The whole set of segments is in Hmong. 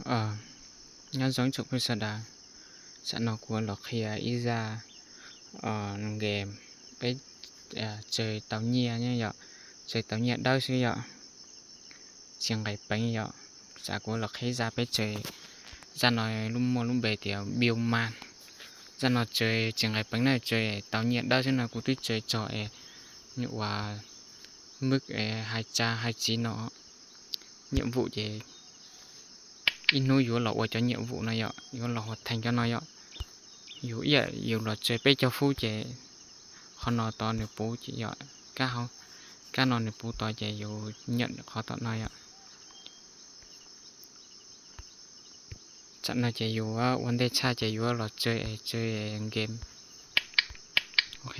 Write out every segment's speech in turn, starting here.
Nyob zoo tsoom phooj sawv daws, tsam no kuv los qhia ib zaj game peb tsaws tau nyiaj yom, tsaws tau nyiaj dawb xwb yom, tsis nqis peev yom. Tsam kuv los qhia zaj peb tsaws, zaj no lub muaj lub npe tias Bill Man. Zaj no tsaws tsis nqis peev na, tsaws tau nyiaj dawb xwb no, kuv twb tsaws txog es uas mub hais tsa hais txiv no, nyiam vum ces ib hnub yuav los ua cov nyiam vum no yom, yuav los huam thees cov no yom. Yus ib yam yus los tsaws peb caug fub ces qhov no tod nws puv ces yom, kab hauv, kab no nws puv tod ces yus nyam qhov tom no yom. Tsam no ces yus ua ntej tshaj ces yuav los tsaws, tsaws game,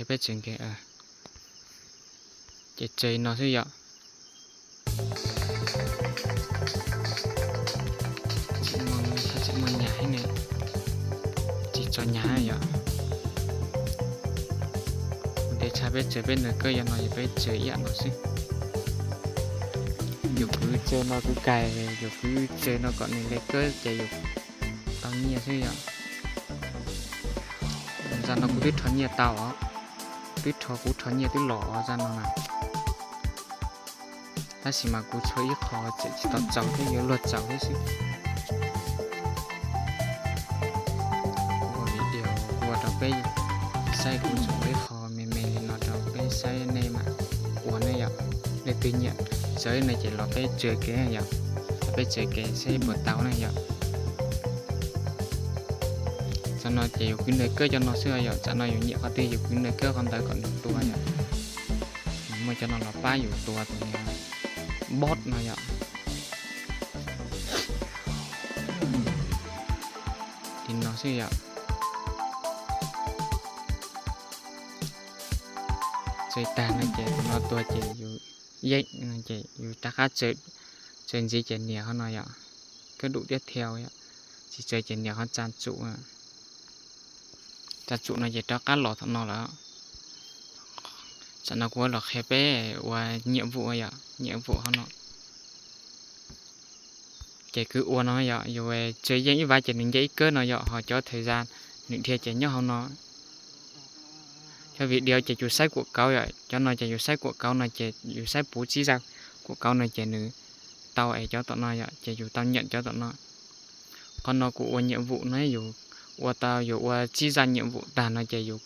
peb tsaws game, ces tsaws no xwb yom. Tsis muaj nyas thiab ne, tsis txog nyas yom. Ua ntej tshaj peb tsaws peb nws kawb yog no, yog peb tsaws ib yam no xwb. Yus kwv tsaws no, kwv kais, yus kwv tsaws no kom nws le kawb ces yus tau nyiaj xwb yom. Zaj no kuv twb rho nyiaj tau os, twb rho, kuv rho nyiaj twb los zaj no na. Tab sis mas kuv tshuav ib qho tseem tsis tau txaus thiab, yuav luag txaus thiab xwb. Kuv ua video kuv ua rau peb saib, kuv tshuav ib qho me me li no rau peb saib, nej mam ua ne yom. Leej twg nyiam txawv no ces los peb tsaws kev yom, los peb tsaws kev saib puas tau na yom. Tsam no ces yus kwv nws kawb cov no xwb yom, tsam no yus nyiam qhov twg yus kwv nws kawb qhov ntawd kom nws tua yom. Muaj cov no los pab yus tua tus niag boss no yom. Li no xwb yom. Tsaws tag no ces tus no tua ces yus yeej, ces yus rov qab tsaws ntxiv ces nias qhov no yom, kawb dum tiab thiau yom, tsis tsaws ces nias qhov tsa tsum. Tsa tsum no ces rov qab los tom no lawm. Tsam no kuv los qhia peb ua nyiam vum yom, nyiam vum qhov no. Ces kwv ua no yom, yus tsaws yeej ib vab ces nws nce ib kawb no yom, ho cov thawj zaj nws dhia ces nyob hauv no. Cov video ces yus saib kuam kauv yom, cov no ces yus saib kuam kauv no ces yus saib puv tsib zaj kuam kauv no ces nws tau es cov tom no yom, ces yus tau nyam cov tom no. Qhov no kuv ua nyiam vum no, yus ua tau, yus ua tsib zaj nyiam vum tag no ces yus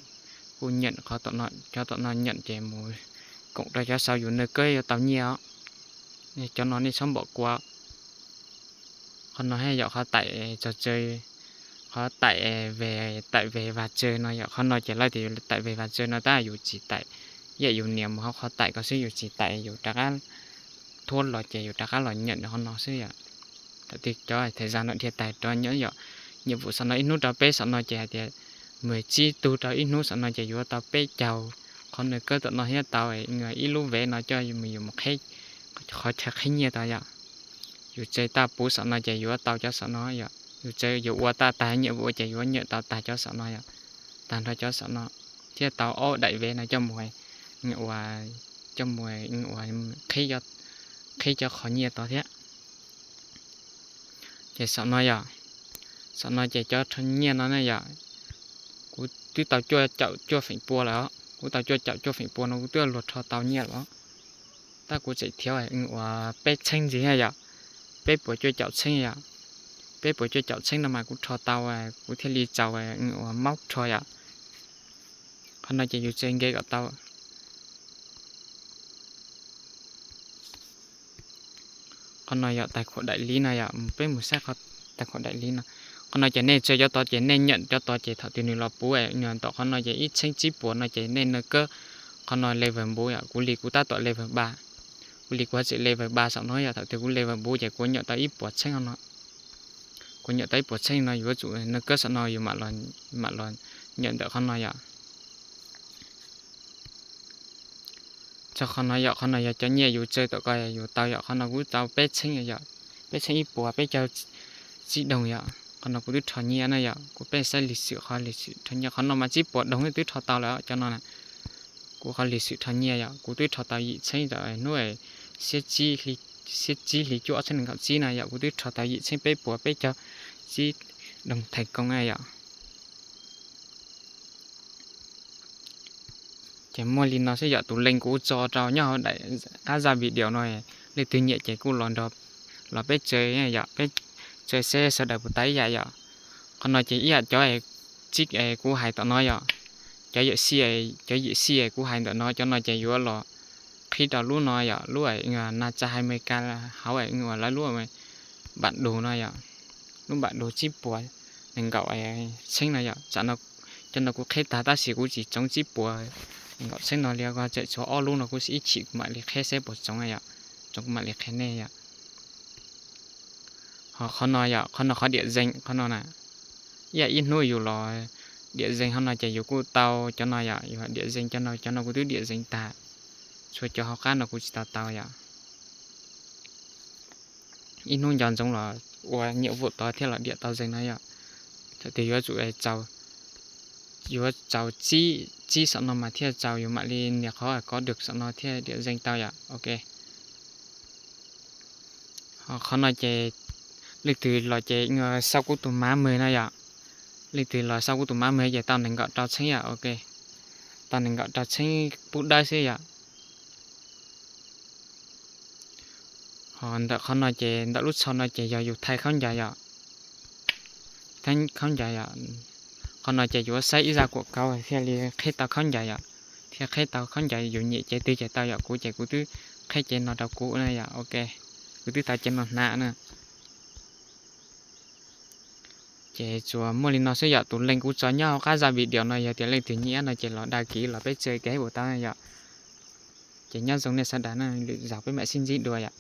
kuj nyam qhov tom no, cov tom no nyam ces mus koom rau cov saud yus nws kawb yuav tau nyiaj os. Cov no nej txhob npom kua. Qhov no yog qhov taim txog tsaws, qhov taim ve, taim ve vas tsaws no yom. Qhov no ces lawv tias yus taim ve vas tsaws no tab yus tsis taim, yam yus nias mus hauv qhov taim ko xwb, yus tsis taim, yus rov qab thuab los ces yus rov qab los nyam qhov no xwb yom. Thaum twg cov thawj zaj no dhia tag rov nyam yom. Nyiam vum saum no ib hnub rau peb saum no ces hais tias mus tsib tug rau ib hnub saum no ces yuav tau peb caug qhov nws kawb tom no thiab tau ib lub vev no coj mus yus mus qhib qhov chaw qhib nyiaj tau yom. Yus tsaws tag puv saum no ces yuav tau cov saum no yom. Yus tsaws, yus ua tag tag nyiam vum ces yuav nyam tau tag cov saum no yom, tag nrho cov saum no, thiab tau ob daim vev no coj mus, coj mus qhib cov qhov nyiaj tod thiab. Ces saum no yom, saum no ces cov rho nyiaj no ne yom, kuv twb tau cuaj caum cuaj feem pua lawm, kuv tau cuaj caum cuaj feem pua no kuv twb luag rho tau nyiaj lawm. Tab kuv tseem thiab uas peb txheeb ntxiv yom, peb puas cuaj caum txheeb yom, peb puas cuaj caum txheeb no mas kuv rho tau, kuv thiaj li txaus uas maub rho yom. Qhov no ces yus tsaws nce kom tau. Qhov no yog tais khuam daim liv no yom, peb mus saib qhov tais khuam daim liv no. Qhov no ces nej tsaws cov tod ces nej nyam cov tod ces thaum twg nws los puv, nyob tom qhov no ces ib txheeb tsib puas no ces nej nws kawb qhov no level npuv yom. Kuv li kuv tab tom level ba, kuv li kuv tseem level ba saum no yom. Thaum twg kuv level npuv ces kuv nyam tau ib puas txheeb no, kuv nyam tau ib puas txheeb no yuav tsum nws kawb saum no yus mam los nyam ntawm qhov no yom. Txog qhov no yom, qhov no yog cov nyiaj yus tsaws tom ko yus tau yom. Qhov no kuv tau peb txheeb yom, peb txheeb ib puas peb caug tsib doog yom. Qhov no kuv twb rho nyiaj na yom, kuv peb saib lis xwm qhov lis xwm rho nyiaj. Qhov no mas tsib puas doog twb rho tau lawm cov no. Kuv qhov lis xwm rho nyiaj yom, kuv twb rho tau yim txheeb tau hnub xiab tsib hli xiab tsib hli cuaj ob txhiab nees nkaum tsib no yom, kuv twb rho tau yim txhiab peb puas peb caug tsib doos thais koob na yom. Ces muaj li no xwb yom, tus link kuv tso rau nyob hauv daim qab zaj video no, leej twg nyiam ces kuj los nrog, los peb tsaws yom, peb tsaws seb sawv daws puas tau ib yam yom. Qhov no ces ib yam cov kuv hais tom no yom, cov yawm sij, cov yawm sij kuv hais ntawm no, cov no ces yuav los qhib rau lub no yom, lub na tsa hai Amelikas hauv uas lawv lub npam dus no yom, lub npam dus tsib puas nees nkaum txheeb no yom. Cov no kuv qhib tag tab sis kuv tsis tsoov tsib puas nees nkaum txheeb no li, tseem tshuav ob lub no kuv ib chim kuv mam li qhib seb puas tsoov yom, tsoov kuv mam li qhia nej yom. Ho qhov no yom, qhov no qhov diam zees qhov no na, ib yam ib hnub yus los diam zees qhov no ces yus kuj tau cov no yom, yus diam zees cov no, cov no kuv twb diam zees tag, tshuav cov hauv qab no kuv tsis tau tau yom. Ib hnub nco ntsoov los ua nyiam vum tod thiaj los diam tau zees no yom. Thaum twg yuav tsum, yuav txaus tsib, tsib xam no mas thiaj txaus, yus mam li nias qhov kov dwg xam no thiaj diam zees tau yom. Ok. Ho qhov no ces leej twg los ces xauj kuv tus mav mws no yom. Leej twg los xauj kuv tus mav mws ces tau nees nkaum rau txheeb yom. Ok, tau nees nkaum rau txheeb pub dawb xwb yom. Ho ntawm qhov no ces ntawm lub tsho no ces yog yus thaij khaub ncaws yom. Thaij khaub ncaws yom. Qhov no ces yuav saib ib zaj kuam kauv thiaj li qhib tau khaub ncaws yom. Thiaj qhib tau khaub ncaws, yus nyiam cev twg ces tau yom. Kuv ces kuv twb qhib cev no rau kuv na yom. Ok, kuv twb tau cev no hnav na. Ces tsuas muaj li no xwb yom, tus link kuv tso nyob hauv qab zaj video no, yog tias leej twg nyiam no ces los dag kiv los peb tsaws kiv puas tau yom. Ces nyob zoo nej sawv daws na, lwm zaus peb mam sib ntsib dua yom.